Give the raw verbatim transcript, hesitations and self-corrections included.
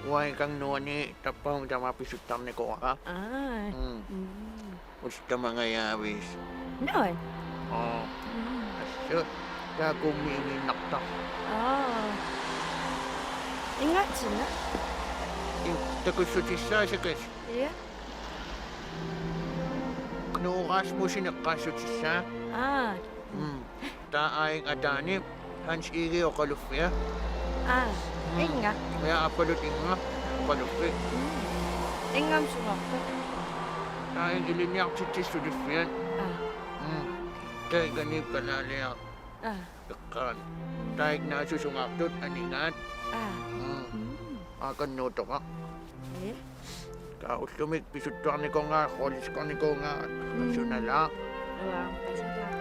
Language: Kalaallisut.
Uanga Kangerluani tappavunga tamaat pisuttarnikuuara. Aa. Mm. Mm. Ullut tamangajaviisa. Naa. Aa. Mm. Assut. Taakkuummi igiinnartarpoq. Aa. Ingaatsinna. In-, takussutissaasakassi. Ja. Knud Rasmussen eqqaassutissaa. Aa. Mm. Taava aajuna ataani Hans Egede oqaluffia. Aa. Mm. Inga. Ja, Appalut Inga oqaluffik. Mm. Ingammik sungaarpoq. Taava aajuna ilinniartitsisut suliffiat. Aa. Mm. Taava Ikanip kalaaliaq. Aa. Eqqaani. Taava Ignaasip sungaartut aningaat. Aa. Mm. Mm. Aa, Kangerluutoqaq. Ja. Taava ullumi pisuttuarnikuuara, rolleskornikuuara. Mm. Sunalaa. Uanga, pisuttuar.